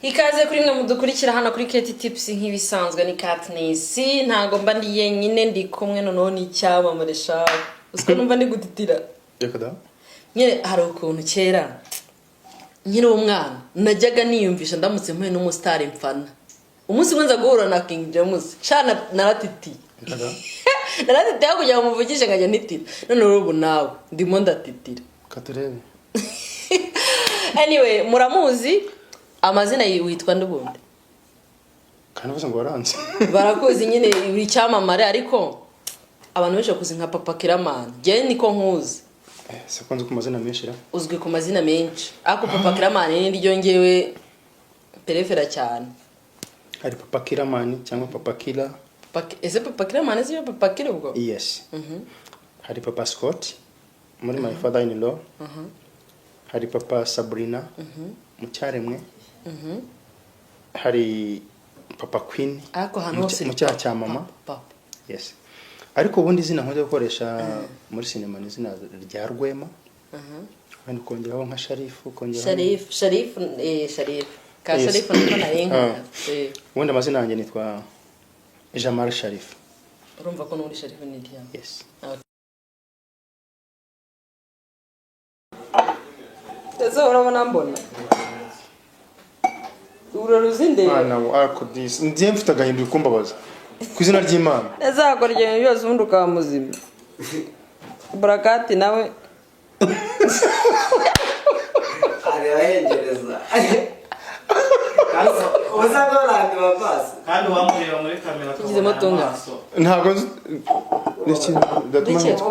Ikaze kuri mwe mudukurikira hano kuri Keti Tips. Nk'ibisanzwe ni Katniss, ntago mba ndi yenyine, ndi kumwe noneho n'icyamamare shawe. Uziko numva ndi gutitira? Reka da. Nyine hari ukuntu kera nkiri umwana najyaga niyumvisha ndamutse mpuye n'umusitari mfana, umunsi umwe nza guhura na King James cana, naratitiye. Reka da. Naratitiye aho kugira ngo muvugishe nkajya ntitira. None ubu nawe ndimo ndatitira. Katurebe. Anyway, muramuzi amazina, witwa ndubundi? Kandi uvuze ngo waranze. Barakuzi nyine, uri icyamamare, ariko abantu benshi bakuzi nka Papa Kiramani. Njyewe niko nkuzi. Eh, se ko nzi ku mazina menshi ra? Uzwi ku mazina menshi, ariko Papa Kiramani ni ryo ngewe préféra cyane. Hari Papa Kiramani cyangwa Papa Kira. Ese Papa Kiramani siyo Papa Kira ubwo? Yes. Hari Papa Scott muri My Father in Law. Hari Papa Sabrina mu Cyaremwe. Hari Papa Queen Ariko ahantu mu hose mu Cyaha cya Mama. Papa. Yes, ariko ubundi izina nkunze gukoresha muri sinema ni izina rya Rwema, wenda ukongeraho nka Sharifu, ukongeraho Sharifu, Sharifu, eh, Sharifu ka. Yes. Sharifu niko nari Ah. nkuzi. Eh, Ubundi amazina yanjye nitwa Jamal Sharifu. Urumva ko n'ubundi Sharifu ni iryawe? Yes. Ese urabona mbona urora uzindeba? Mwana wa, ariko disi ngiye mfite agahinda, uri kumbabaza ku izina ry'Imana. Ese wakora ibintu byose ubundi ukaba muzima? Burakati nawe. Arahengereza kandi usanga barandeba pasi. Kandi uwamureba muri kamera Tugizemo akabona tunga. amaso. Ntabwo nzi ni ikintu bidatuma Bike.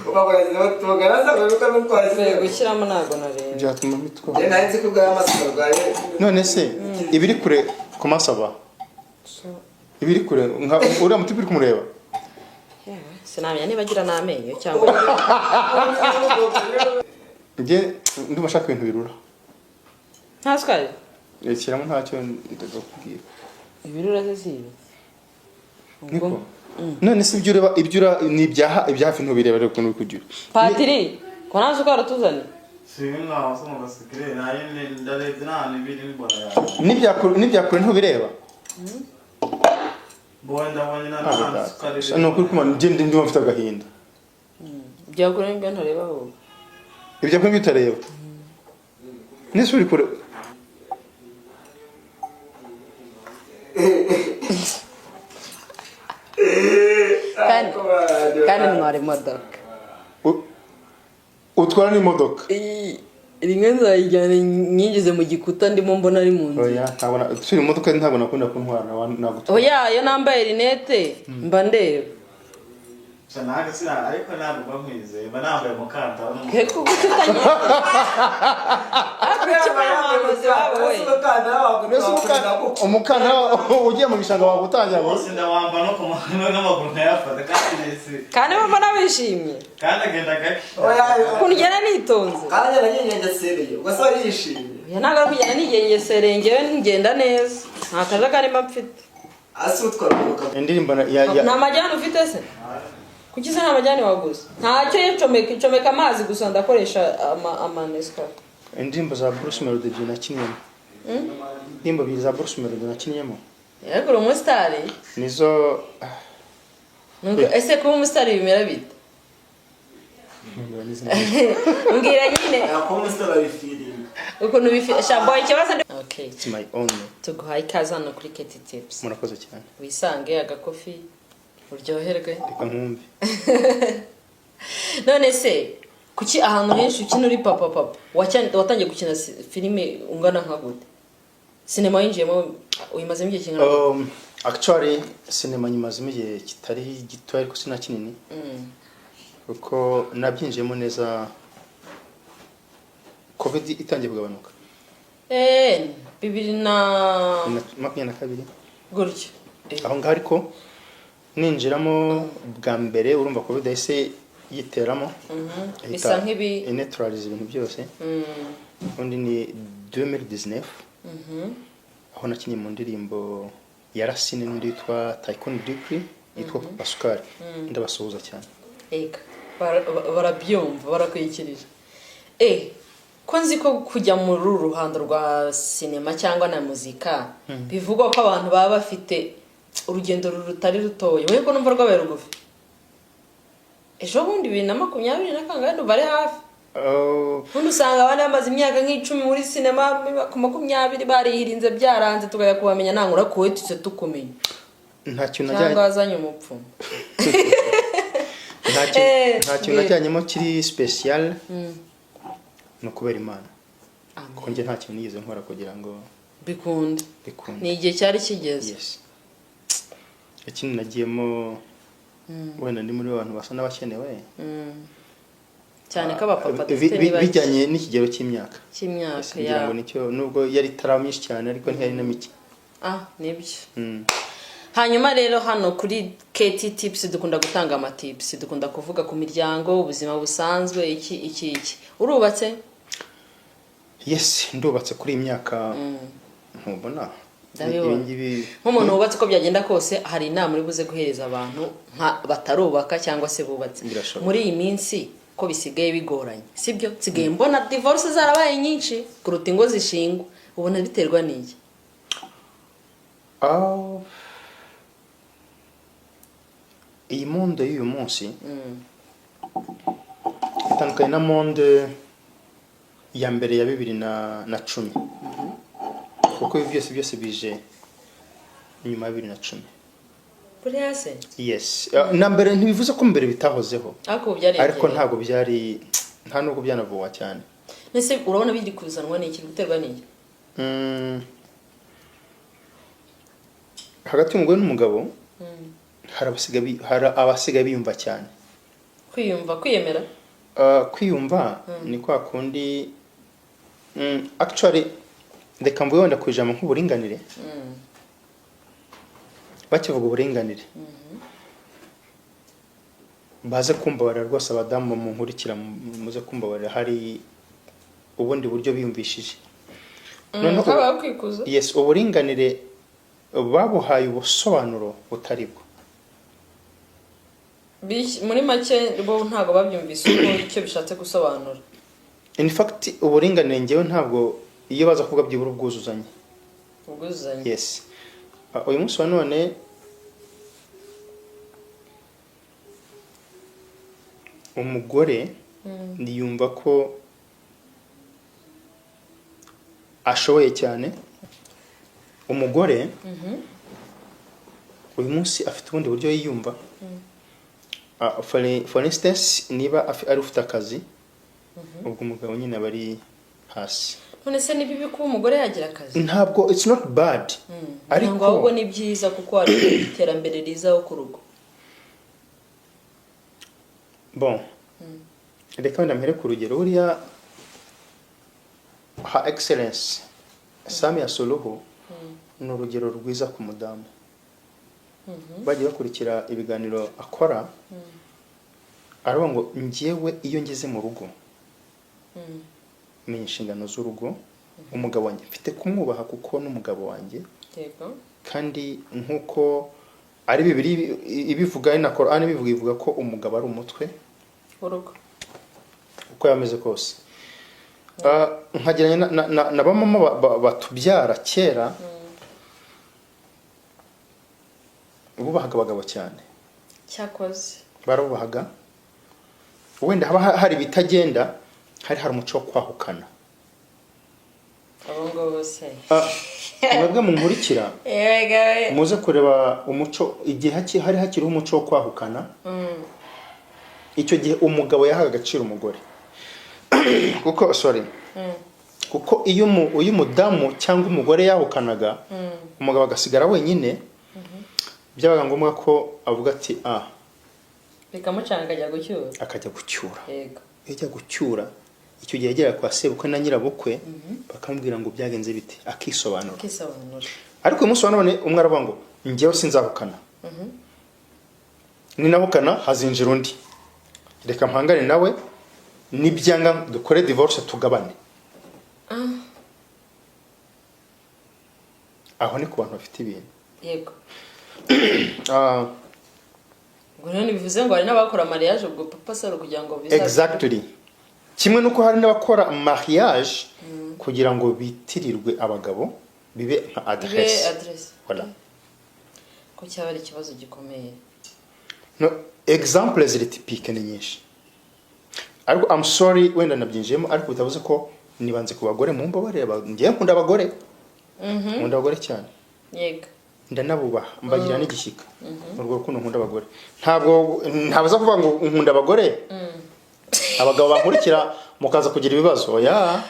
Ubakoresha tugana se ko nuko Mvuye gushyiramo, ntabwo nareba. Byatuma mitwa. Njye nari nzi ko ubwawe amaso arwaye. None se ibiri kure kumasaba, ibiri kure nka uriya mutipe uri kumureba? Yewe, sinamenya niba agira n'amenyo cyangwa Njye ndumva ashaka ibintu birura. Nta sukari. Shyiramo, ntacyo ndakubwira. Ibirura se si ibi? Niko none se ibyo ureba, ibyo ura ni ibyaha, ibya hafi ntubireba rero ukuntu uri kugira. Patiri, ko nta sukari utuzaniye? Si nkaho se ngo gasikire nayo ndarebye nta hantu ibiri mbona yawe. N'ibya kure ntubireba? Mbonye, ndabonye nta Ntabwo nta sukari ni ukuri kumana, njye ndumva mfite agahinda. Byakure nibyo ntareba wowe. Ibya kure nibyo utareba nese uri kure. Kandi ntwara imodoka. Utwara n'imodoka? Rimwe nzayijyana nyinjize mu gikuta, ndimo mbona ari mu nzu. Oya, ntabwo turi mu modoka ntabwo nakunda kuntwara, nagutwara. Oya, iyo nambaye rinete mba ndeba. Gusa nanjye sina, ariko ntabwo mba nkwizeye, mba nambaye umukandara n'umukara. Ke kuko utanyizeye, ariko icyo umuhanuzi wabo we. Mbese umukandara ugiye mu gishanga wagutangira ngo Bose ndawamba no ku n'amaguru nkayafata kandi ndetse Kandi mbona wishimye. Kandi agenda gake. Ukuntu ugenda nitonze. Kandi narinyengesereye, ubwo se warishimye? Oya, ntabwo ari kugenda nigengesereye, ngewe ngenda neza, nta kajagari mba mfite. Asi utwara imodoka? Indirimbo ya Nta majyane ufite se? Kuki se nta majyane waguze? Ntacyo, yicomeka, icomeka amazi gusa, ndakoresha ama Nescafe. Indirimbo za Bruce Melody ebyiri nakinnyemo, indirimbo ebyiri za Bruce Melody nakinnyemo. Ariko uri umusitari. Nizo. Ese kuba umusitari bimera bite? Mbwira nyine. Kuba umusitari wabifeelinga. Ukuntu bifi shambo ikibazo okay. It's my own. Tuguhaye ikaze hano kuri Keti Tips. Murakoze cyane. Wisange agakofi, uryoherwe. Reka nkumve. None se kuki ahantu henshi ukina uri papa? Papa watangiye gukina filime ungana nka gute? Sinema winjiyemo uyimazemo igihe kingana gute? Actually sinema nyimazemo igihe kitari gito, ariko sina kinini, kuko nabyinjiyemo neza COVID itangiye kugabanuka. Eh, bibiri na 2022. Gutyo. Eh, Aho ngaho, ariko ninjiramo bwa mbere, urumva COVID yahise yiteramo, ihita Bisa nk'ibi ineutralize ibintu byose. Ubundi ni 2019, aho nakinnye mu ndirimbo ya Racine n'undi witwa Tycoon Dikri yitwa Papa Sukari. Ndabasuhuza cyane. Ega barabyumva, barakwikirije. Eh, Ko nzi ko kujya muri uru ruhando rwa sinema cyangwa na muzika bivugwa ko abantu baba bafite urugendo rutari rutoya, wowe ko numva rwabaye rugufi? Ejo bundi 2020 na kangahe, ndumva ari hafi. Oh, Ubundi usanga abandi bamaze imyaka nk'icumi muri sinema, ku 20 barihirinze byaranze, tukajya kubamenya nangura kuwe tuse tukumenya. Nta kintu Cyangwa najyanye wazanye umupfumu. Nta kintu nta kintu mbwira. najyanyemo kiri special, ni ukubera Imana. Amen. Kuko njye nta kintu nigeze nkora kugira ngo bikunde. Bikunde. Ni igihe cyari kigeze. Yes, ikindi nagiyemo, wenda ndi muri bantu basa n'abakenewe. Cyane ko abapapa dufite ni bake. Bijyanye n'ikigero cy'imyaka. Cy'imyaka. Yes, ngira ngo nicyo, nubwo yari itaraba myinshi cyane ariko ntiyari na mike. Ah, nibyo. Hanyuma rero hano kuri KT Tips dukunda gutanga amatips, dukunda kuvuga ku miryango, ubuzima busanzwe, iki iki iki. Urubatse? Yes, ndubatse. Kuri iyi myaka ntubona Ndabibona. ibi ngibi. Nk'umuntu wubatse, uko byagenda kose hari inama uri buze guhereza abantu nka batarubaka cyangwa se bubatse. Birashoboka. Muri iyi minsi ko bisigaye bigoranye, sibyo? Nsigaye mbona divorce zarabaye nyinshi kuruta ingo zishingwa. Ubona biterwa n'iki? Ah, iyi monde y'uyu munsi itandukanye na monde ya mbere ya 2010, kuko ibi byose byose bije nyuma ya 2010. Buriya se? Yes. Ah, na mbere, ntibivuze ko mbere bitahozeho. Ariko ubu byariyongereye. Ariko ntabwo byari, nta nubwo byanavugwa cyane. Ese urabona biri kuzanwa n'iki, guterwa n'iki? Hagati y'umugore n'umugabo hari abasigaye biyumva cyane. Kwiyumva, kwiyemera. Kwiyumva ni kwa kundi, actually reka mvuge wenda ku ijambo nk'uburinganire. Bakivuga uburinganire, baze kumbabarira rwose, abadamu munkurikira, muze kumbabarira, hari ubundi buryo biyumvishije. Noneho Habaho kwikuza. Yes, uburinganire babuhaye ubusobanuro butari bwo. Muri make bo ntabwo babyumvise uko icyo bishatse gusobanura. In fact, uburinganire ngewe ntabwo, iyo baza kuvuga byibura ubwuzuzanye. Ubwuzuzanye. Yes. Uyu munsi wa none umugore yumva ko ashoboye cyane. Umugore uyu munsi afite ubundi buryo yiyumva. For instance, niba ari ufite akazi, ubwo umugabo nyine aba ari hasi. None se ni bibi kuba umugore yagira akazi? Ntabwo, it's not bad, ariko Ntabwo, ahubwo ni byiza kuko hari iterambere rizaho ku rugo. Bon, reka wenda mpere ku rugero. Buriya Her Excellence Samia Suluhu ni urugero rwiza ku mudamu. Bagiye bakurikira ibiganiro akora, aravuga ngo: "Njyewe iyo ngeze mu rugo menya inshingano z'urugo. Umugabo wanjye mfite kumwubaha kuko n'umugabo wanjye." Kandi nk'uko ari Bibiri ibivuga, ari na Korani ibivuga, ivuga ko umugabo ari umutwe Urugo. uko yameze kose. Nkagereranya na bamama batubyara kera, bubahaga abagabo cyane. Cyakoze. Barabubahaga. Wenda haba hari ibitagenda, hari umuco wo kwahukana. Abo ngabo se? Mwebwe munkurikira, Yego. muze kureba umuco igihe hari hakiriho umuco wo kwahukana. Icyo gihe umugabo yahaga agaciro umugore, kuko, sorry, kuko iyo umudamu cyangwa umugore yahukanaga, umugabo agasigara wenyine, byabaga ngombwa ko avuga ati: "Ah." Bikamucanga, akajya gucyura. Akajya gucyura. Iyo ajya gucyura, icyo gihe yageraga kwa sebukwe na nyirabukwe, bakamubwira ngo byagenze bite, akisobanura. Akisobanura. Ariko uyu munsi wa none umwe aravuga ngo: "Njyewe sinzahukana, ninahukana hazinjira undi, reka mpangane nawe, nibyanga dukore divorce tugabane." Aho ni ku bantu bafite ibintu. Ubwo rero ntibivuze ngo hari n'abakora mariage ubwo papa saro kugira ngo bizabe Exactly. Kimwe n'uko hari n'abakora mariage kugira ngo bitirirwe abagabo, bibe nka Ibe adresse. Adresse. Voilà. Ko cyaba ari ikibazo gikomeye. No, example ziri typique, ni nyinshi, ariko I'm sorry, wenda nabyinjiyemo, ariko bitavuze ko nibanze ku bagore. Mumbabarire, ngewe nkunda abagore, nkunda abagore cyane. Ndanabubaha, mbagira n'igishyika. Urwo rukundo nkunda abagore, ntabwo ntabaza kuvuga ngo nkunda abagore, abagabo bankurikira mukaza kugira ibibazo, oya.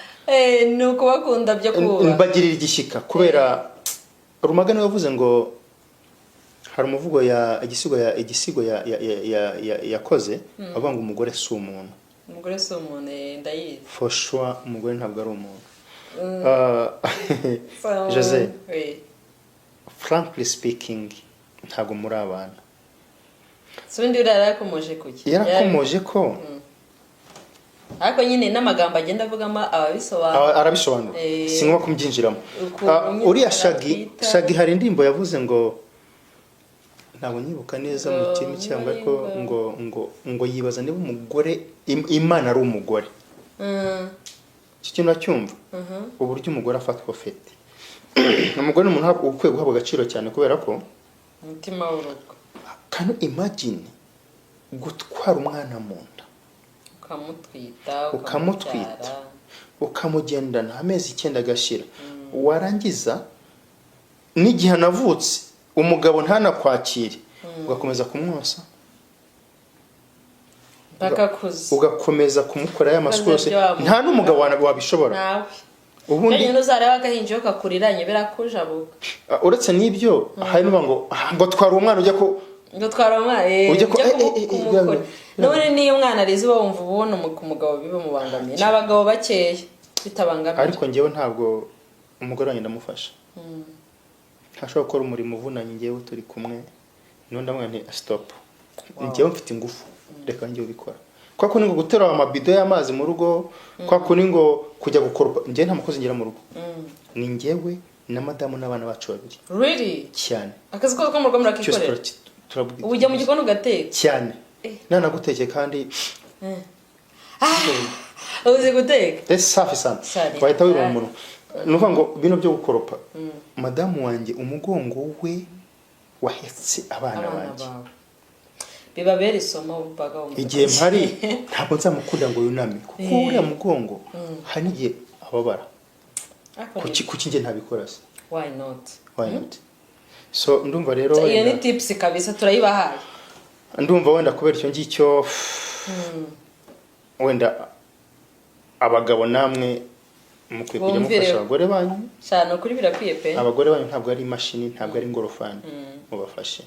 Ni ukubakunda byo kubaha. Mbagirira igishyika kubera Rumaga niwe wavuze ngo hari umuvugo ya igisigo ya igisigo ya ya ya ya ya yakoze avuga ngo umugore si umuntu. Umugore si umuntu, ndayizi. For sure, umugore ntabwo ari umuntu. Jose, Oui. frankly speaking, ntabwo muri abana. Si ubundi buriya yarakomoje kuki? Yarakomoje ko Ariko nyine n'amagambo agenda avugamo ababisobanura. Arabisobanura. Si ngombwa kubyinjiramo. Ukuntu nyine Uriya Shaggy, arabyita. Shaggy hari indirimbo yavuze ngo, ntabwo nyibuka neza mu Ngo kirimi cyangwa, ariko niba ngo yibaza niba umugore Imana ari umugore. Iki kintu uracyumva, uburyo umugore afatwa fete. Umugore ni umuntu ukwiye guhabwa agaciro cyane, kubera ko Umutima w'urugo. Can you imagine gutwara umwana mu nda, Ukamutwita, ukamutwita, ukamubyara. ukamugendana amezi 9 agashira, warangiza n'igihe anavutse umugabo ntanakwakire, ugakomeza kumwosa, Mpaka akuze. ugakomeza kumukorera ya masuku yose? Ukoze ibyo wamukorera. Nta n'umugabo wabishobora. Nawe Ubundi nyine uzareba agahinja iyo kakuriranye birakujabuka. Uretse n'ibyo, hari n'uvuga ngo "Ah, ngo twara uwo mwana ujya ko Ngo twara umwana, Ujya ujya kumukora." None niyo umwana arize, uba wumva ubona ku mugabo bimubangamiye. Ni abagabo bakeya bitabangamiye. Ariko njyewe ntabwo, umugore wanjye ndamufasha. Ntashobora gukora umurimo uvunanye njyewe turi kumwe. Niyo ndamubwira nti: "Stop, njyewe mfite ingufu, reka njye ubikora." Kwa kundi ngo guterura amabido y'amazi mu rugo, kwa kundi ngo kujya gukoropa, njyewe nta mukozi ngira mu rugo. Ni njyewe na madamu n'abana bacu babiri. Really? Cyane. Akazi kose ko mu rugo Cyose. murakikorera? Turabwita. Ubu ujya mu gikoni ugateka? Cyane. Nanagutekeye kandi. Uzi guteka? Ese safi sana. Sari. Wahita wibona umuntu. Ni ukuvuga ngo bino byo gukoropa, madamu wanjye umugongo we wahetse abana Abana banjye. bawe bibabera isomo, bagabo. Igihe mpari ntabwo nzamukunda ngo yuname, kuko uriya mugongo hari n'igihe ababara. Ariko Kuki njye ntabikora se? Why not? Why not? So ndumva rero Iyo ni wenda tips kabisa, turayibahaye. Ndumva wenda kubera icyo ngicyo, wenda abagabo namwe mukwiye kujya Bumvireho. mufasha abagore banyu. Cyane, ukuri birakwiye pe. Abagore banyu ntabwo ari imashini, ntabwo ari ingorofani, mubafashe.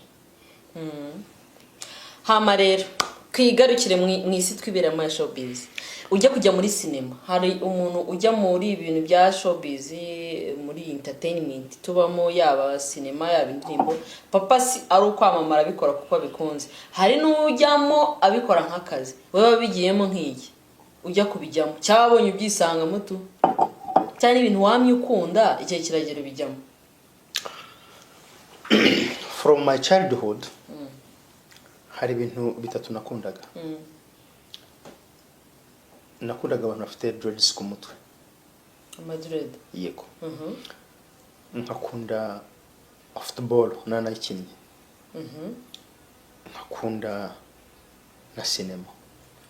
Hama rero twigarukire mu isi twiberamo ya showbiz. Ujya kujya muri sinema, hari umuntu ujya muri ibintu bya showbiz, muri entertainment tubamo, yaba sinema, yaba indirimbo, papa si ari ukwamamara, abikora kuko abikunze. Hari n'ujyamo abikora nk'akazi. Wowe wabigiyemo nk'iki ujya kubijyamo, cyangwa wabonye ubyisangamo tu, cyangwa ibintu wamye ukunda, igihe kiragera ubijyamo? From my childhood hari ibintu bitatu nakundaga. Nakundaga abantu bafite dreads ku mutwe. Ama dread? Yego. Nkakunda football, nanayikinnye. Nkakunda na sinema.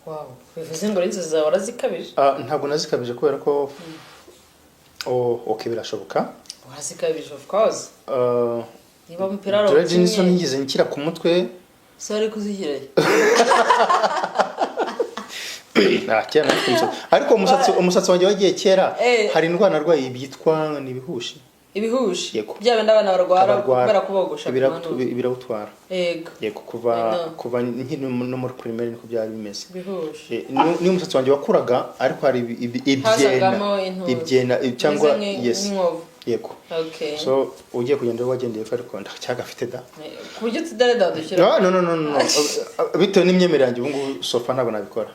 Wow, bivuze ngo inzozi zawe warazikabije. Ah, ntabwo nazikabije kubera ko, oh, okay, birashoboka. Warazikabije, of course. Niba umupira Dreads nizo warawukinnye. ntigeze nshyira ku mutwe. Se wari kuzishyirayo? Ah, kera nari mfite umusatsi, ariko umusatsi wanjye wagiye kera. Hari indwara narwaye byitwa ni ibihushi. Ibihushi? Yego. Bya bindi abana barwara Abarwara. kubera kubogosha ku manura. Birawutwara. Yego, kuva I know. kuva nkiri no muri primaire niko byari bimeze. Ibihushi. Niyo umusatsi wanjye wakuraga, ariko hari ibyena. Hazagamo intuza. Ibyena cyangwa Bimeze yes. nk'inkovu. Yego. So ugiye kugenda wagendeye ko, ariko ndacyagafite da. Ku buryo utudereda dushyira. No, no, no, no, no. Bitewe n'imyemerere yanjye ubu ngubu, so far ntabwo nabikora.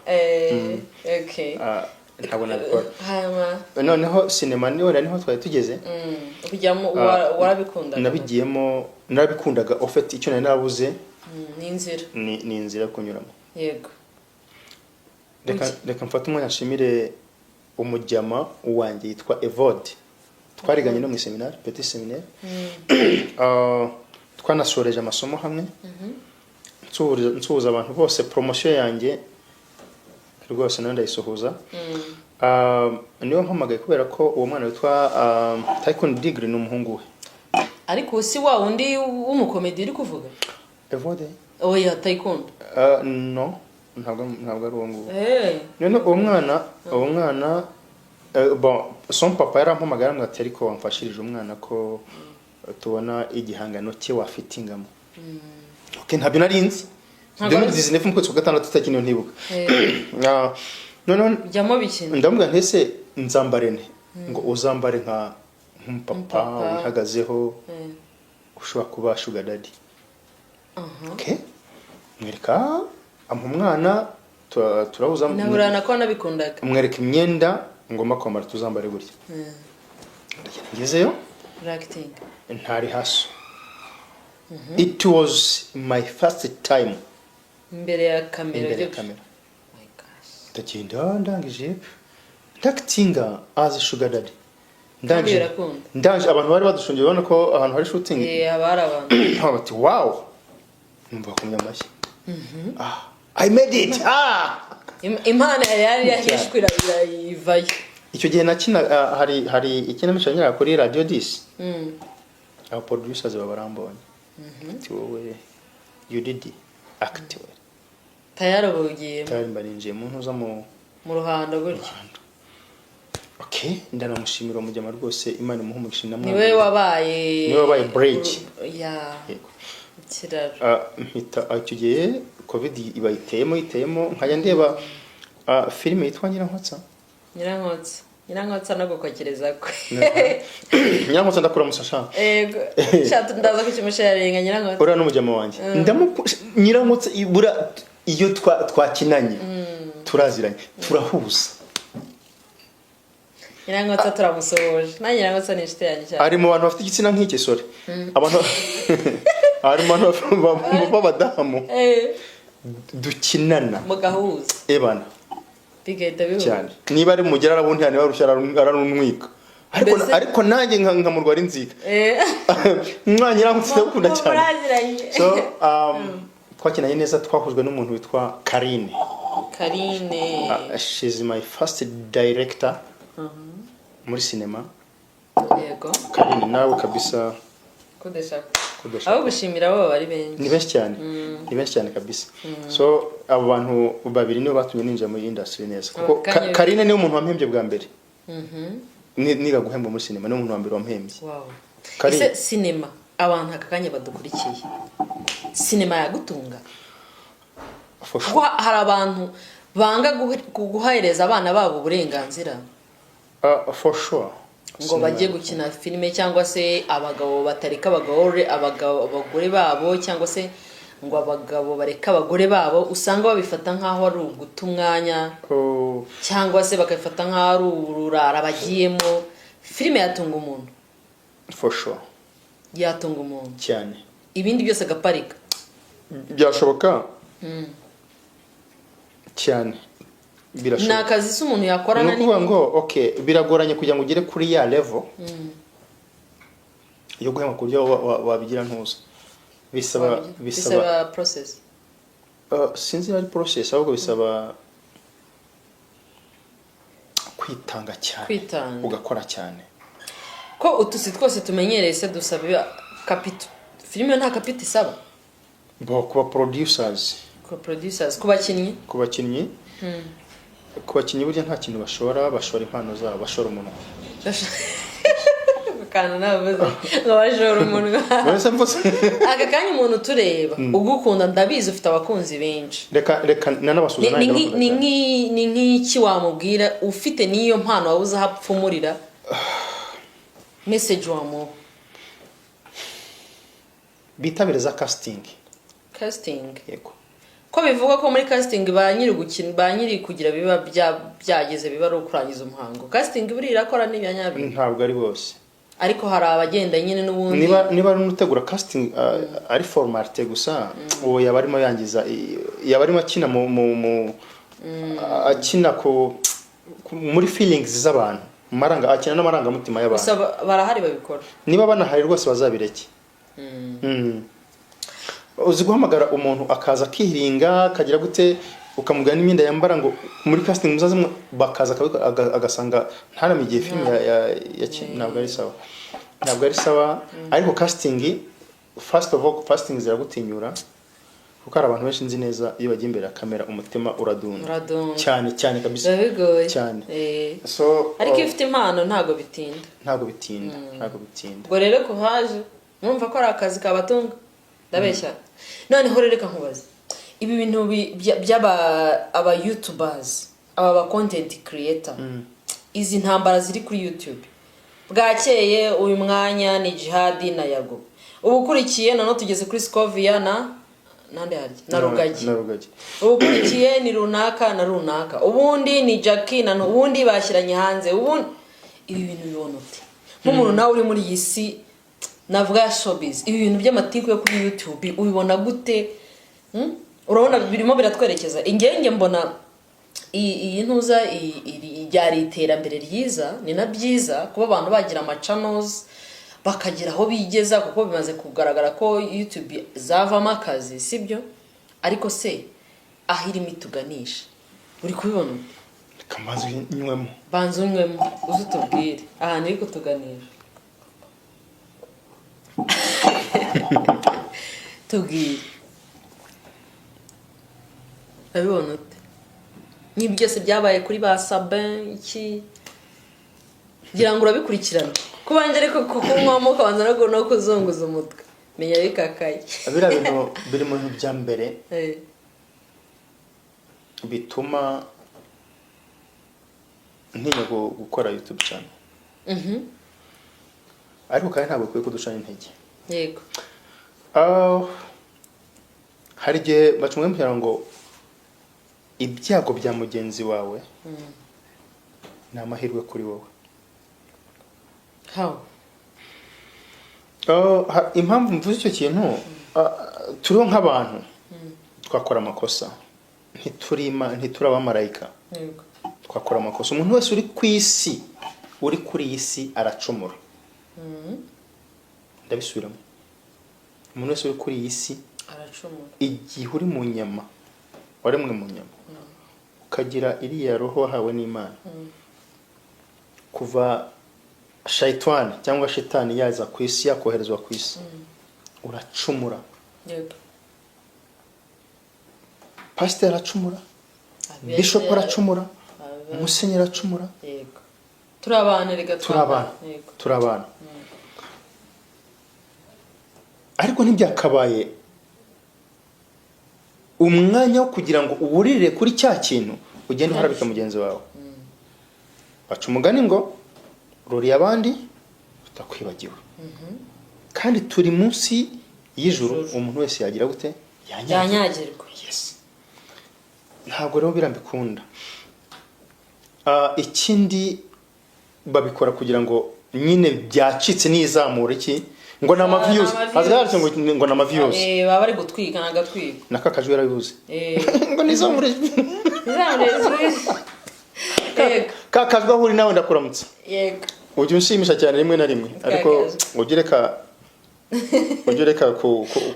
Okay. Ah, ntabwo nabikora. Hanyuma Noneho sinema ni wenda niho twari tugeze. Kujyamo Ah, warabikundaga? Nabigiyemo, narabikundaga. Au fait, icyo nari narabuze Ni inzira. ni inzira yo kunyuramo. Reka mfate umwanya nshimire umujyama wanjye yitwa Evode, twariganye no mu seminari, petit séminaire. Twanasoreje amasomo hamwe. Nsuhuza abantu bose, promotion yanjye rwose nayo ndayisuhuza. Niwe mpamagaye kubera ko uwo mwana witwa Tycoon Degree ni umuhungu we. Ariko ubu si wa wundi w'umukomedi uri kuvuga? Evode? Oya, Tycoon. No, ntabwo ari uwo nguwo. Eh. None uwo mwana, bon, son papa yarampamagaye, arambwira ati: "Ariko wamfashirije umwana ko tubona igihangano cye wafitingamo?" Okay, ntabyo nari nzi. Ntabwo wari 2019 mu kwezi kwa gatandatu, itariki niyo ntibuka. Eh, Noneho jyamo bikina. ndamubwira nti: "Ese nzambare nte?" Ngo: "Uzambare nk'umupapa Umupapa. wihagazeho, Eh. ushobora kuba sugar daddy." Okay, mwereka, ampa umwana, turahuza. Naburana ko nabikundaga. Mwereka imyenda ngomba kwambara, tuzambare gutya. Ndagenda, ngezeyo Acting. ntari haso. It was my first time imbere ya kamera. Imbere ya kamera. My gosh. Ndagenda, ndangije ndactinga as sugar daddy, ndangije Birakunda. Ndangije, abantu bari badushungiye, ubona ko ahantu hari shooting Eh, haba hari abantu. bati: "Wow!" Numva bakomye amashyi. Ah, I made it! Ah! Impano yari yahishwe irayivayo. Icyo gihe nakina, hari ikinamico nyira kuri Radio 10. Aba producers baba barambonye, ati: "Wowe, you did act well." Tayari ubu ugiyemo. Tayari mba ninjiye mu ntuza, mu Mu ruhando gutya. ruhando. Okay, ndanamushimira umujyama rwose, Imana imuhe umugisha. Niwe wabaye Niwe wabaye bridge. Ya. Yego. Ikiraro. Mpita, icyo gihe COVID iba iteyemo, nkajya ndeba filime yitwa Nyirankotsa. Nyirankotsa, Nyirankotsa no gukokereza kwe. Nyirankotsa, ndakura musasha. Ego shatu, ndaza kukimusharinga Nyirankotsa. Uriya n'umujyama wanjye. Nyirankotsa ibura iyo twakinanye, turaziranye, turahuza. Nyirankotsa turamusohoje, na Nyirankotsa ni inshuti yanjye cyane. Ari mu bantu bafite igitsina nk'iki, sorry, abantu ari mu bantu b'abadamu dukinana Mugahuza. Ebana. Bigahita bihuza. Cyane, niba ari mugera arabuntira, niba arushya ararunwika, ariko ariko nanjye nkamurwara inzika. Mwa Nyirankotsa, ndagukunda cyane. Muraziranye. So twakinanye neza, twahujwe n'umuntu witwa Karine. Karine. She's my first director muri sinema. Karine, nawe kabisa. Kudeshaka. Kudeshaka. Abo gushimira bo bari benshi. Ni benshi cyane, ni benshi cyane kabisa. So abo bantu babiri nibo batumye ninjira muri industry neza, kuko Abo kanya- Karine niwe muntu wampembye bwa mbere. Niga guhemba muri sinema, niwe muntu wa mbere wampembye. Karine. Ese sinema, abantu aka kanya badukurikiye, sinema yagutunga? For Kuko sure. hari abantu banga guhereza abana babo uburenganzira For sure. ngo Sinema bajye gukina filime, cyangwa se abagabo batareka abagore, abagabo abagore babo, cyangwa se ngo abagabo bareke abagore babo, usanga babifata nk'aho ari uguta umwanya, Oh, cyangwa se bakabifata nk'aho ari ururara bagiyemo. Filime yatunga umuntu? For sure. Yatunga umuntu? Cyane. Ibindi byose agaparika? Byashoboka cyane. Ni Birashoboka. akazi se umuntu yakora? Ni ukuvuga ngo okay, biragoranye kugira ngo ugere kuri ya level yo guhema ku buryo wabigira ntuza, bisaba Bisaba process. Sinzi niba ari process, ahubwo bisaba kwitanga cyane. Kwitanga. Ugakora cyane. Ko utuzi twose tumenyereye se dusaba capital, filime nta capital isaba? Bo kuba producers. Ku producers, ku bakinnyi? Ku bakinnyi burya nta kintu bashora, bashora impano zabo, bashora umunwa. Akantu navuze ngo bashora umunwa. None se mvuze? Aka kanya umuntu utureba ugukunda, ndabizi ufite abakunzi benshi. Reka nanabasuhuza. Ni Nanjye ni ndabakunda ni cyane. Ni nk'iki wamubwira ufite n'iyo mpano wabuze aho apfumurira, message wamuha? Bitabire za casting. Casting? Yego. Ko bivuga ko muri casting ba nyiri gukina, ba nyiri kugira biba byageze, biba ari ukurangiza umuhango, casting buriya irakora n'ibya nyabyo? Ntabwo ari bose. Ariko hari abagenda nyine n'ubundi. Niba ari utegura casting, ari formalité gusa, uwo yaba arimo yangiza, yaba arimo akina mu mu mu Akina muri feelings z'abantu, mu maranga, akina n'amarangamutima y'abantu. Gusa barahari babikora. Niba banahari rwose bazabireke. Uzi guhamagara umuntu akaza akihiringa, akagira gute, ukamubwira n'imyenda yambara ngo muri casting muzaze bakaza agasanga ntarame igihe filime ntabwo ari sawa, ntabwo ari sawa. Ariko casting, first of all, casting ziragutinyura, kuko hari abantu benshi nzi neza iyo bagiye imbere ya kamera umutima uradunda. Uradunda. Cyane cyane kabisa. Biba bigoye. Cyane. So Ariko iyo ufite impano ntabwo bitinda. Ntabwo bitinda, ntabwo bitinda. Ubwo rero kuhaje mwumva ko ari akazi kabatunga, ndabeshya? Noneho rero reka nkubaze ibi bintu by'aba aba youtubers, aba ba content creator, izi ntambara ziri kuri YouTube. Bwakeye uyu mwanya ni Jihadi na Yago, ubu ukurikiye noneho tugeze kuri Scovia na nande harya na Rugagi. Na Rugagi. Ukurikiye ni runaka na runaka, ubundi ni Jackie na ubundi bashyiranye hanze. Ubundi ibi bintu bibona ute nk'umuntu nawe uri muri iyi si navuga ya showbiz? Ibi bintu by'amatiku yo kuri YouTube ubibona gute? Urabona birimo biratwerekeza ingenge? Mbona iyi ntuza ryari iterambere ryiza, ni na byiza kuba abantu bagira amachannels bakagira aho bigeza, kuko bimaze kugaragara ko YouTube zavamo akazi, sibyo? Ariko se aho irimo ituganisha uri kubibona ute? Reka mbanze nywemo. Banza unywemo uze utubwire ahantu iri kutuganisha. Tubwire, urabibona ute? Nk'ibi byose byabaye kuri ba Sabin iki, ngira ngo urabikurikirana. Kubanje ariko kukunywamo ukabanza no kuzunguza umutwe, menya bikakaye. Biriya bintu biri mu bintu bya mbere bituma ntinya gukora YouTube channel. Ariko kandi ntabwo bikwiye kuducana intege. Ah, hari igihe baca umugani mu Kinyarwanda ngo ibyago bya mugenzi wawe ni amahirwe kuri wowe. How? Ah, impamvu mvuze icyo kintu, turiho nk'abantu twakora amakosa, ntituri abamarayika. Twakora amakosa. Umuntu wese uri ku isi, uri kuri iyi si aracumura. Ndabisubiramo: umuntu wese uri kuri iyi si aracumura. Igihe uri mu nyama, waremwe mu nyama, ukagira iriya roho wahawe n'Imana, kuva shayitani cyangwa shitani yaza ku isi, yakoherezwa ku isi, uracumura. Pasiteri aracumura, bishop aracumura, musenyeri aracumura. Yego, turi abantu reka. Turi abantu. Turi abantu, ariko ntibyakabaye umwanya wo kugira ngo uwurire kuri cya kintu ugende uharabika mugenzi wawe. Baca umugani ngo ruriye abandi utakwibagiwe. Kandi turi munsi y'ijuru, umuntu wese yagira gute? Yanyagirwa. Yanyagirwa. Yes. Ntabwo rero birambikunda. Ikindi babikora kugira ngo nyine byacitse n'izamura iki, ngo ni amaviews. Ni amaviews. Hazigarutse ngo ni amaviews. Baba bari gutwika, ni agatwiko. Naka kajwi yarabivuze ngo nizamure. Izamure ijwi. Yego. Ka kajwi aho uri nawe ndakuramutsa. Ujya unshimisha cyane rimwe na rimwe, ariko Kajwi. ujye ureka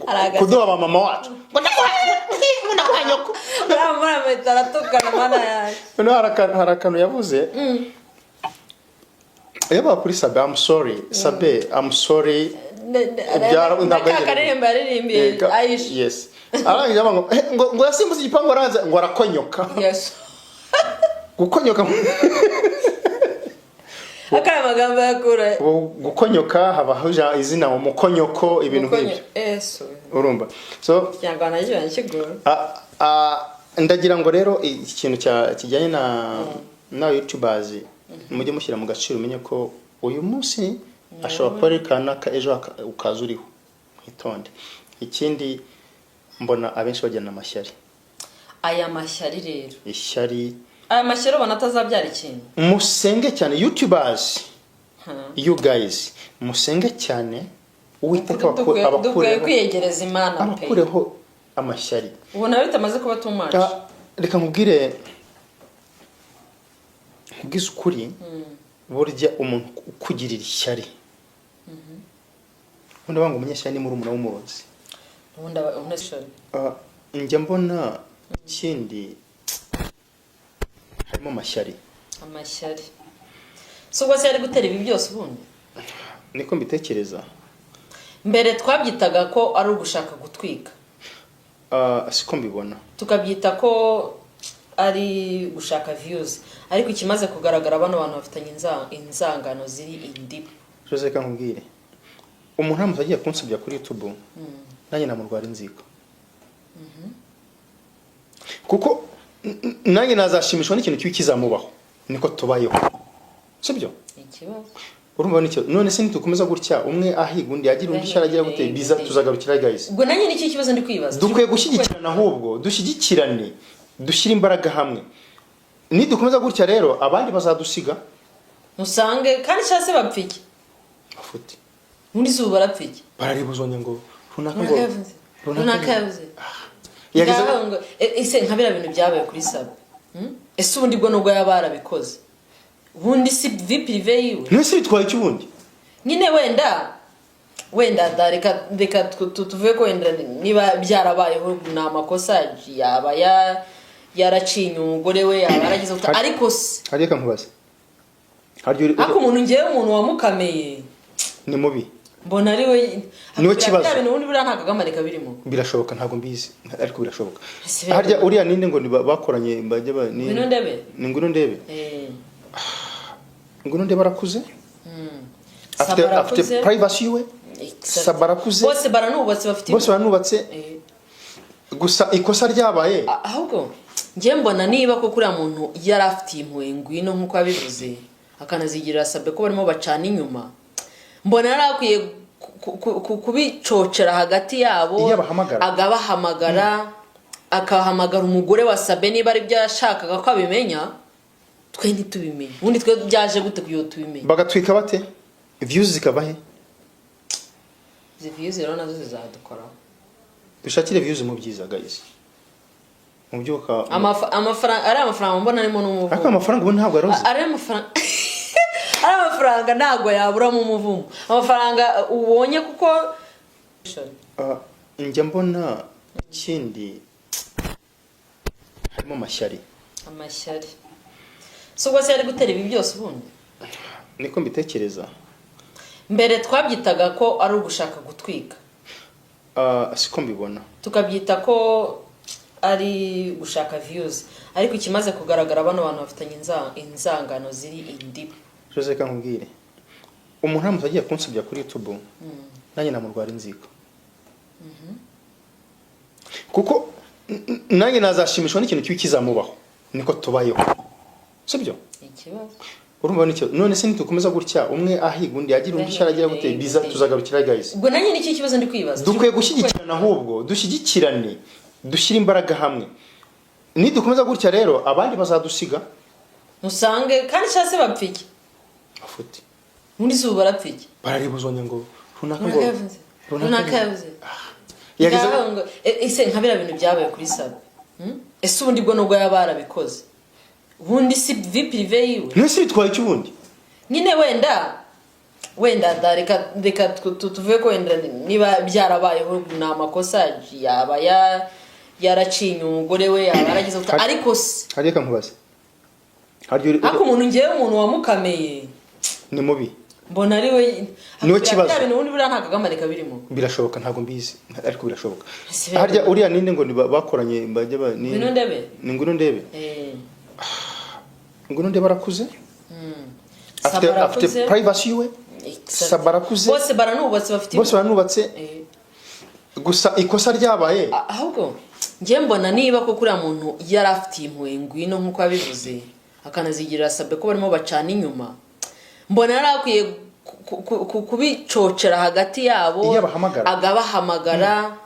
Hari kuduha ba mama wacu ngo ndaguha nyoko. Uriya muri ametero aratukana, mana yanjye. Noneho hari akantu yavuze yabaga kuri Sabe. I'm sorry Sabe, I'm sorry. Na Ntabwo ka karirimbo yaririmbiye Aisha. Yes, arangije avuga ngo ngo yasimbutse igipangu, aranze ngo arakonyoka. Gukonyoka. Akaya magambo yakura. Gukonyoka habaho izina umukonyoko, ibintu nk'ibyo. Yesu. Urumva, so Ikinyarwanda kiba kigora. Ndagira ngo rero ikintu kijyanye na youtubers, mujye mushyira mu gaciro, umenye ko uyu munsi ashobora kuba ari kanaka, ejo ukaza uriho. Mwitonde. Ikindi, mbona abenshi bagirana amashyari. Aya mashyari rero. Ishyari. Aya mashyari ubona atazabyara ikintu? Musenge cyane, youtubers. You guys, musenge cyane Uwiteka Dukwiye abakureho kwiyegereza Imana pe. abakureho amashyari. Ubona bitamaze kuba too much? Reka nkubwire, nkubwize ukuri, burya umuntu ukugirira ishyari, ubundi banga umunyeshyari ni murumuna w'umurozi. Ubundi ubundi. Njya mbona ikindi harimo amashyari. Amashyari si ubwo se yari gutera ibi byose ubundi? Niko mbitekereza. Mbere twabyitaga ko ari ugushaka gutwika. Siko mbibona. Tukabyita ko ari gushaka views, ariko ikimaze kugaragara, bano bantu bafitanye inzangano ziri indibu. Jose, reka nkubwire, umuntu aramutse agiye kunsebya kuri YouTube, nanjye namurwara inzika, kuko nanjye nazashimishwa n'ikintu kibi kizamubaho. Niko tubayeho, sibyo? Ikibazo. Urumva nicyo. None se nitukomeza gutya, umwe ahiga undi, agira undi ishyari, agira gute, biza tuzagarukira, guys? Ubwo nanjye nicyo kibazo ndi kwibaza. Dukwiye gushyigikirana, ahubwo dushyigikirane, dushyire imbaraga hamwe. Nidukomeza gutya rero, abandi bazadusiga. Usange kandi cyangwa se bapfa iki? Bafuti. Muri zuba barapfa iki? Bararibuzanya ngo runaka ngo Runaka yavuze, runaka yavuze. Yageze. Ngaho ngo ese nka biriya bintu byabaye kuri Sabe, Ese ubundi bwo nubwo yaba yarabikoze, ubundi si vie privée yiwe? None se bitwaye iki ubundi? Nyine wenda da reka tuvuge ko wenda niba byarabayeho ni amakosa, yaba yaracinye umugore we, yaba yaragize gute, ariko se Hariya reka nkubaze, harya ariko umuntu, ngewe umuntu wamukameye ni mubi. Mbona ari we. Niwe kibazo. Biriya bintu ubundi buriya nta kagamarika birimo. Birashoboka, ntabwo mbizi, ariko birashoboka. Ese Harya uriya ninde ngo ni bakoranye bajya ni Ngwino ndebe. Ni ngwino ndebe. Ngwino ndebe arakuze, afite Saba afite arakuze. privacy yiwe. Exact. Saba arakuze. Bose baranubatse, bafite Bose banubatse. Gusa ikosa ryabaye Ahubwo njye mbona niba koko uriya muntu yari afitiye impuhwe Ngwino nk'uko yabivuze, akanazigirira Sabe ko barimo bacana inyuma, mbona yari akwiye kubicocera hagati yabo. Iyo abahamagara. Akabahamagara, akahamagara umugore wa Sabe, niba ari byo yashakaga ko abimenya, twe ntitubimenye. Ubundi twe byaje gute kugira ngo tubimenye? Bagatwika bate? Views zikava he? Izi views rero nazo zizadukoraho. Dushakire views mu byiza, guys, mu byuka. Amafaranga, ari amafaranga mbona arimo n'umuvumo. Ariko amafaranga ubu ntabwo aroze. Ari amafaranga ntabwo yaburamo umuvumo, amafaranga ubonye kuko Njya mbona ikindi harimo amashyari. Amashyari si ubwo se yari gutera ibi byose ubundi? Niko mbitekereza. Mbere twabyitaga ko ari ugushaka gutwika. Siko mbibona. Tukabyita ko ari gushaka views, ariko ikimaze kugaragara, bano bantu bafitanye inzangano ziri indibu. Jose, reka nkubwire, umuntu aramutse agiye kunsebya kuri YouTube, nanjye namurwara inzika, kuko nanjye nazashimishwa n'ikintu kibi kizamubaho. Niko tubayeho, sibyo? Ikibazo. Urumva nicyo. None se nitukomeza gutya, umwe ahiga undi, agira undi ishyari, agira gute, biza tuzagarukira, guys? Ubwo nanjye nicyo kibazo ndi kwibaza. Dukwiye gushyigikirana, ahubwo dushyigikirane, dushyire imbaraga hamwe. Nidukomeza gutya rero, abandi bazadusiga. Usange kandi cyangwa se bapfa iki? Bafuti. Muri zuba barapfa iki? Bararibuzanya ngo runaka ngo Runaka yavuze, runaka yavuze. Yageze. Ngaho ngo ese nka biriya bintu byabaye kuri Sabe, Ese ubundi bwo nubwo yaba yarabikoze, ubundi si vie privée yiwe? None se bitwaye iki ubundi? Nyine wenda da reka tuvuge ko wenda niba byarabayeho ni amakosa, yaba yaracinye umugore we, yaba yaragize gute, ariko se Hariya reka nkubaze, harya ariko umuntu, ngewe umuntu wamukameye ni mubi. Mbona ari we. Niwe kibazo. Biriya bintu ubundi buriya nta kagamarika birimo. Birashoboka, ntabwo mbizi, ariko birashoboka. Ese Harya uriya ninde ngo ni bakoranye bajya ni Ngwino ndebe. Ni ngwino ndebe. Ngwino ndebe arakuze, afite Saba afite arakuze. privacy yiwe. Exact. Saba arakuze. Bose baranubatse, bafite Bose banubatse. Gusa ikosa ryabaye Ahubwo njye mbona niba koko uriya muntu yari afitiye impuhwe Ngwino nk'uko yabivuze, akanazigirira Sabe ko barimo bacana inyuma, mbona yari akwiye kubicocera hagati yabo. Iyo abahamagara. Akabahamagara,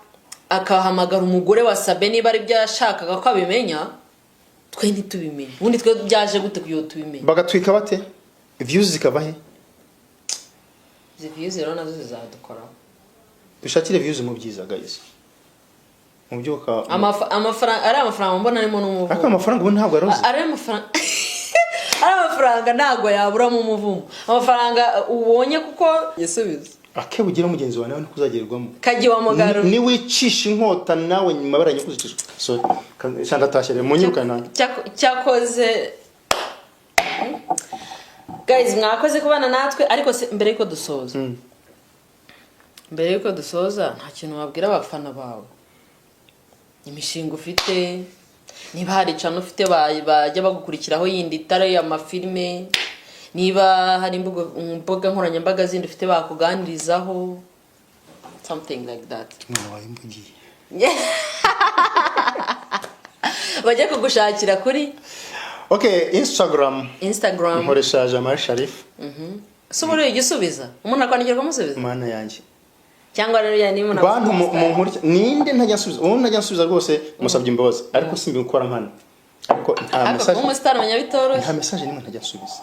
akahamagara umugore wa Sabe, niba ari byo yashakaga ko abimenya, twe ntitubimenye. Ubundi twe byaje gute kugira ngo tubimenye? Bagatwika bate? Views zikava he? Izi views rero nazo zizadukoraho. Dushakire views mu byiza, guys, mu Mubyuka. Amafaranga ari amafaranga mbona arimo n'umuvumo. Ariko amafaranga ubu ntabwo aroze. Ari amafaranga ntabwo yaburamo umuvumo, amafaranga ubonye kuko igisubizo. Ake bugira mugenzi wawe nawe niko uzagerwamo. Kajya wa mugaro. Niwicisha inkota nawe nyuma baranyikuzicisha. Sorry, sha, ndatashye rero, munyirukane nanjye. Cyakoze guys, mwakoze kubana natwe. Ariko se mbere yuko dusoza, nta kintu wabwira abafana bawe, imishinga ufite, niba hari channel ufite bajya bagukurikiraho yindi itari amafilime, niba hari imbuga nkoranyambaga zindi ufite bakuganirizaho, something like that? Umwana wawe mbugiye. Bajya kugushakira kuri? Okay, Instagram. Instagram. Nkoresha Jamal Sharif. Si ubu igisubiza umuntu akwandikira ukamusubiza? Mana yanjye! Cyangwa rero ya niba umuntu Bantu mu nkurikira, ninde ntajya nsubiza? Uwo ntajya nsubiza rwose musabye imbabazi, ariko simbikora nkana, ariko nta Ariko message kuba umusitari umenya bitoroshye. Nta message nimwe ntajya nsubiza.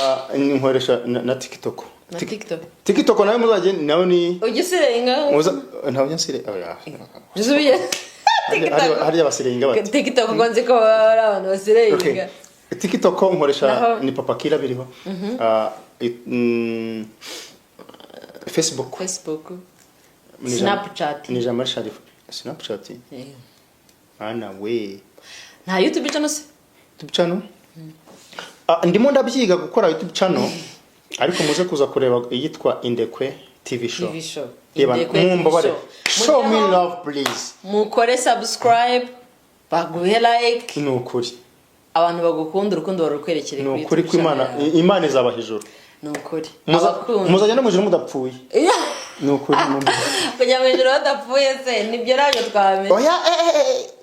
Ah, nkoresha na TikTok. Na TikTok. TikTok nawe muzajye, nawe ni Ujya usirenga? Muza ntabwo njya nsire, oya. Usubiye Harya basirenga bati? TikTok, ngo nzi ko baba ari abantu basirenga. Okay. TikTok nkoresha ni Papa Kira biriho. Ah, Facebook. Facebook. Ni Snapchat. Ni Jamal Sharif. Snapchat. Ana we. Nta YouTube channel se? YouTube channel? Ah, ndimo ndabyiga gukora YouTube channel, ariko muze kuza kureba iyitwa Indekwe TV Show. TV Show. Reba, Indekwe TV mumbabare. Show. Show me Mujyeho, love, please. mukore subscribe, baguhe like. Ni ukuri. Abantu bagukunda, urukundo barukwerekere Ni kuri ukuri YouTube ko Imana channel yawe. Imana izabaha ijuru. Ni ukuri. Abakunda Muzajya no mu ijuru mudapfuye. Ni ukuri. Kujya mu ijuru badapfuye se nibyo ntabwo twamenya. Oya,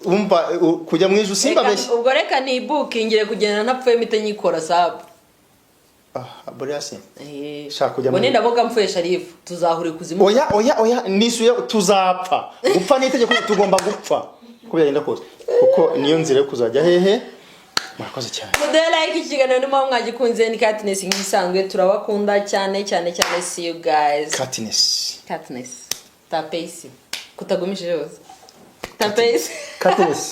umva, kujya mu ijuru simbabeshye. Ubwo reka nibukingire kugenda ntapfuye, mpite nyikora sub. Ah, buriya se Shaka kujya Ngo nindamuka mpfuye, Sharifu, tuzahura ikuzimu. Oya, oya, oya, nisuye tuzapfa. Gupfa ni itegeko, tugomba gupfa uko byagenda kose, kuko niyo nzira yo kuzajya hehe. Murakoze cyane. Muduhe like ikiganiro niba mwagikunze. Ni Katness nk'ibisanzwe, turabakunda cyane cyane cyane. See you guys. Katness. Katness tapesi kutagumishije hose tapesi. Katness.